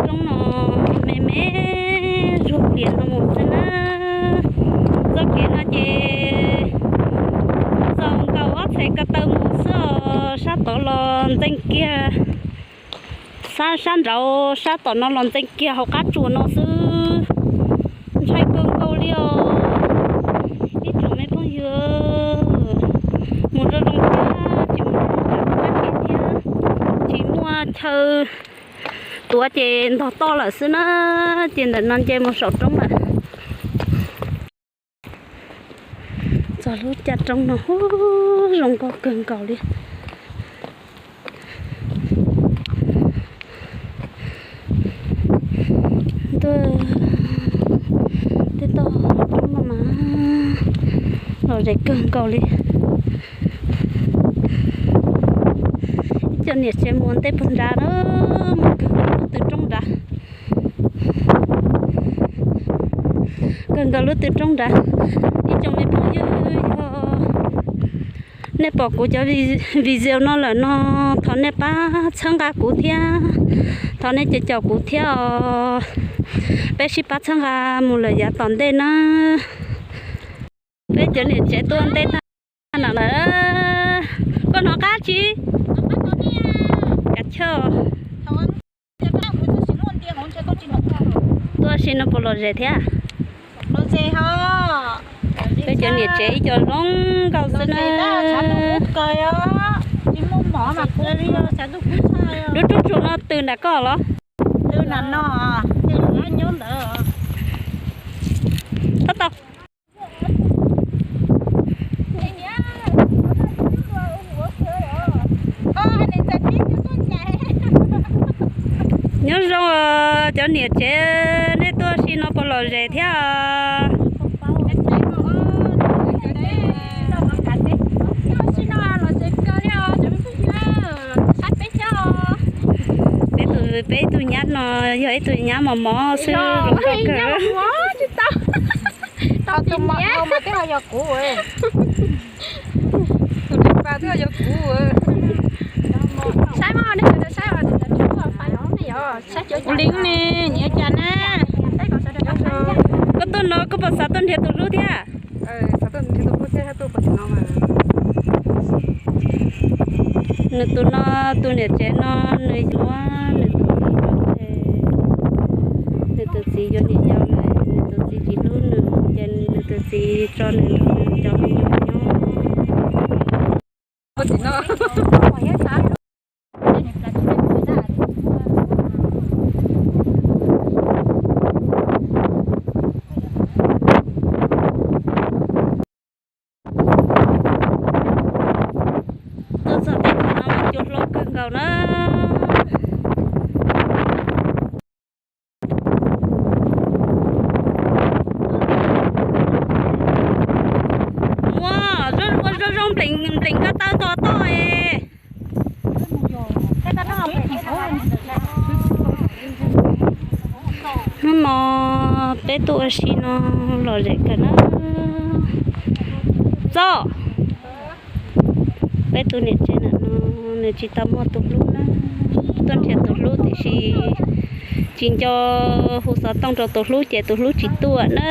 Roob no me me zuag plias no mus xwb na. Txoj kev no ces txaus nkaus ob txhais ko taw mus xwb os, sab tod los ntxeev kiag, sab sab nraud sab tom no los ntxeev kiag hauv qab tsuas no xwb. Ntshai kawg nkaus li os ib tsoom me phooj ywg. Mus zoo zoo thiab tsis mus zoo zoo thiab, tsis muaj chaw tuav ces ntog toj lawm xwb na. Ces ntawm no nce mus saum roob lawm. Txog lub caj roob no zoo nkauj kawg nkaus li. Ntuj, tej toj roob no mas lom zem kawg nkaus li. Ib co niam tsev mus ntej puag nrad na, mus kawg nkaus lub tw roob nrad. Kawg nkaus lub tw roob nrad. Ib tsoom me phooj ywg, yog nej pom kuv cov video no lawm no, thov nej pab txhawb nqa kuv thiab, thov nej caum caum kuv thiab os. Peb sib pab txhawb nqa mus lawm yav tom ntej na. Peb cov niam tsev tuaj ntej tag no lawm. Koj hnov qab tsis? Kav chawj. Tuaj si no puas lom zem thiab? Peb cov niam tsev ib co zoo nkauj xwb na. Lub roob tsuas no tw nram koj los? Tab tau. Nyob zoo cov niam tsev, nej tuaj si no puas lom zem thiab? Peb tus, peb tus nyab no yog ib tug nyab mos mos xwb. Tus dej pas twb yog kuv. Kuv li ne, nyiam cas na? Koj tuaj no koj puas xav tuaj nrhiav tus hlub thiab? Nws tus no, tus niam tsev no, nws yuav nws tus txiv, nws tus txiv yuav niam yau lawm, nws tus txiv tsis hlub nws ces nws tus txiv tso nws nrog nws cov me nyuam nyob. Tuaj txog tej thaum no mas cua hlob kawg nkaus na. Muaj zoo zoo nplees nplees ko taw tos toj es. Hnub no peb tuaj ua si no lom zem kawg na. Txoj, peb tus niam tsev na no, nws tsis tau muaj tus hlub na. Tuaj nrhiav tus hlub tiam sis tsis nco hu xov tooj rau tus hlub ces tus hlub tsis tuaj na.